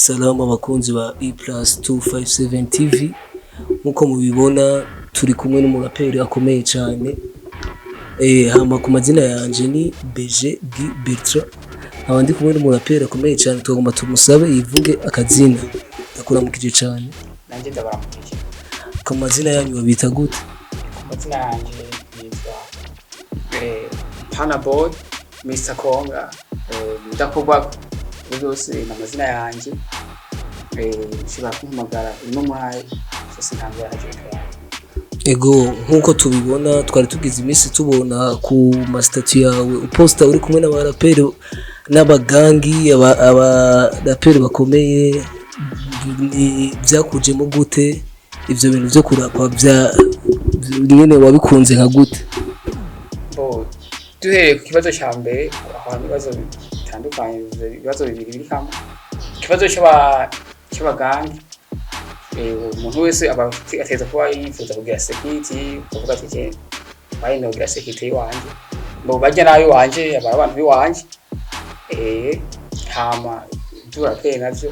Salamu abakunzi ba E plus 257 TV. Nkuko mubibona, turi kumwe n'umuraperi akomeye cyane. Hama ku mazina yanje ni BG Guy Bertrand, nkaba ndi kumwe n'umuraperi akomeye cyane. Tugomba tumusabe yivuge akazina. Ndakuramukije cyane. Nanjye ndabaramukije. Ku mazina yanyu babita gute? Ku mazina yanjye nitwa Pana Boy, Mr Konga, Mudakorwako. Ibyo byose ni amazina yanjye. Ushobora kumpamagara rimwe muri byose, ntabwo yaje. Ego, nkuko tubibona, twari tugize iminsi tubona ku ma status yawe uposta uri kumwe n'abaraperi n'abagangi, abaraperi bakomeye. Ni byakujemo gute ivyo bintu byo kurapa? Bya nyene wabikunze nka gute? Bo, duhereye ku kibazo cya mbere, aho harimo ibibazo bitandukanye, ibibazo bibiri biri hamwe. Ikibazo cy'abagangi, umuntu wese aba ategerezwa kuba yifuza kugira security, kuvuga ati: "Je wayenda kugira security iwanje." Bo, barya nabi iwanje aba ari abantu b'iwanje. Hama iby'uburaperi navyo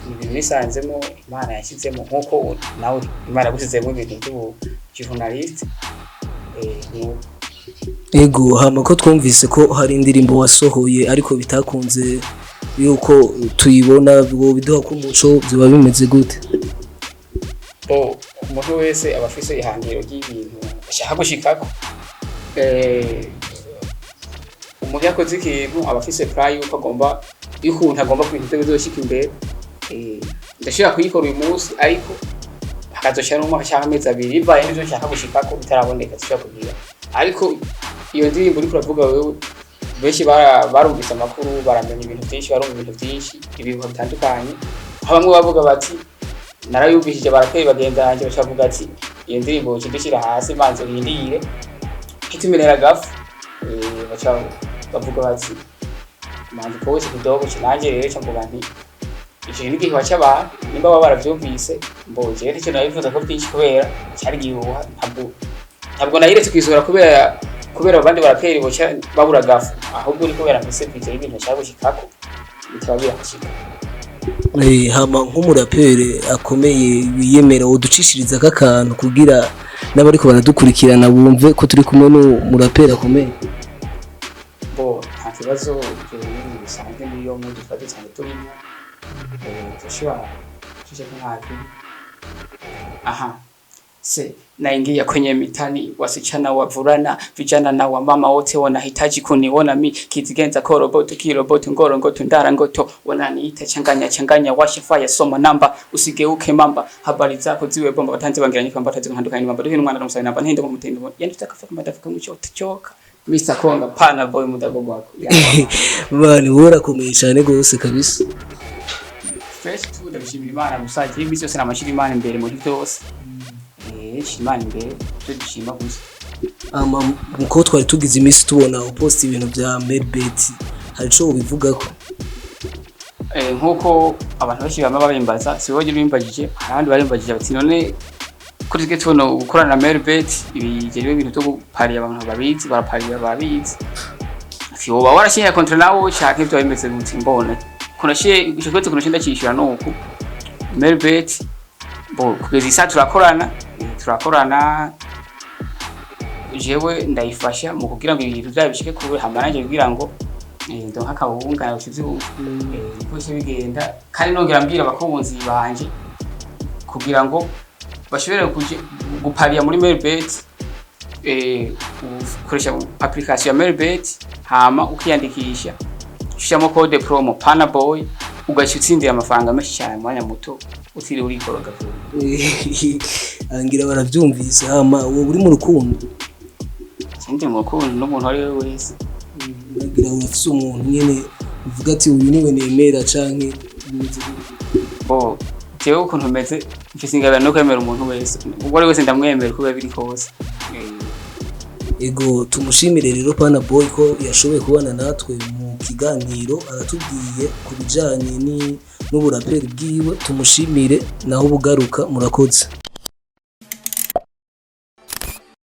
ni ibintu nisanzemo, Imana yashyizemo, nk'uko nawe Imana yagusizemo ibintu by'ubu journaliste, nuko. Ego, hama ko twumvise ko hari indirimbo wasohoye ariko bitakunze yuko tuyibona, biduha ko umuco, byoba bimeze gute? Bo, umuntu wese aba afise ihangiro ry'ibintu ashaka gushikako. Umuntu yakoze ikintu aba afise plan yuko agomba, y'ukuntu agomba ku bintu bizoshika imbere. Ndashobora kuyikora uyu munsi, ariko hakazoshira n'umwaka cyangwa amezi 2, bivaye n'ivyo nshaka gushikako bitaraboneka, zishobora kugira. Ariko iyo ndirimbo uriko uravuga wewe, benshi barumvise amakuru, baramenya ibintu byinshi, barumva ibintu byinshi, ibihuha bitandukanye, aho bamwe bavuga bati narayumvishije barateye bagenzi banjye, bacavuga ati iyo ndirimbo nca hasi, manze rindire kitumenera agafu. Baca bavuga bati manze pose kidogo. Nanjye rero ca mvuga nti ico ni igihuha c'abantu, nimba baba baravyumvise. Mbo jewe ntacyo nabivuza ko byinshi kubera cyari igihuha. Ntabwo nayiretse kwisohora kubera abandi baraperi boca babura gafu, ahubwo ni kubera mfise vision y'ibintu nshaka gushikako, bitaba birashika. Hama nk'umuraperi akomeye wiyemera, woducishiriza k'akantu kugira n'abariko baradukurikirana bumve ko turi kumwe n'umuraperi akomeye? Bo, nta kibazo, ibyo bintu bisanzwe niyo mu twari dusanzwe turimo. Turashobora tushaka nta kibi. Aha se naingia kwenye mitani, wasichana wavulana, vijana na wamama, wote wanahitaji kuniona mi kizigenza koroboto kiroboto ngoro ngoto ndara ngoto, wananiita changanya changanya, washa fire, soma namba, usigeuke mamba, habari zako ziwe bomba, batanzi bangiranye kwamba tazi kuhandukanye mamba duhino mwana n'umusari namba ntende mu mutendo yani tutakafa kama tafika mwisho utachoka. Mr Konga, Pana Boy, mudago wako. Bani, wowe urakomeye cyane gose kabisa. Fresh tu, ndabishimira Imana. Gusa jewe iminsi yose namashira Imana imbere muri byose. Shira Imana imbere, twe dushima gusa. Ama muko twari tugize iminsi tubona uposta ibintu bya Melbet, hari ico ubivugako? Nk'uko abantu benshi bama babimbaza, si wowe ubimbajije, hari abandi barimbajije bati none ko tujye tubona gukorana na Melbet, ibi rero ibintu byo gupariya, abantu babizi barapariya babizi, ati woba warashinye contrat nawe canke ibyo bimeze gute? Mbona kunashiye ico kibazo, kunashiye ndakishyura nuku Melbet. Bo, kugeza isa turakorana, turakorana, jewe ndayifasha mu kugira ngo ibintu byayo bishike kure, hama nanjye kugira ngo ndonke akabunga ukivyumva. Niko bice bigenda. Kandi nongera mbwira abakunzi banje kugira ngo bashobore gupariya muri Melbet, ukoresha application ya Melbet, hama ukiyandikisha, ushiramo code promo Panaboy, ugaca utsindira amafaranga menshi cyane mu mwanya muto utiriwe urikoroga vuba. Angira baravyumvise. Hama wowe uri mu rukundo? Sindi mu rukundo n'umuntu uwo ari we wese. Uragira urafise umuntu nyene uvuga ati uyu niwe nemera, canke bimeze gute? Bo, jewe ukuntu meze, mfise ingabire no kwemera umuntu wese, ubwo ari wese ndamwemera uko biba biri kose. Ego, tumushimire rero Pana Boy ko yashoboye kubana natwe mu kiganiro, aratubwiye ku bijanye n'uburaperi bwiwe. Tumushimire naho ubugaruka. Murakoze.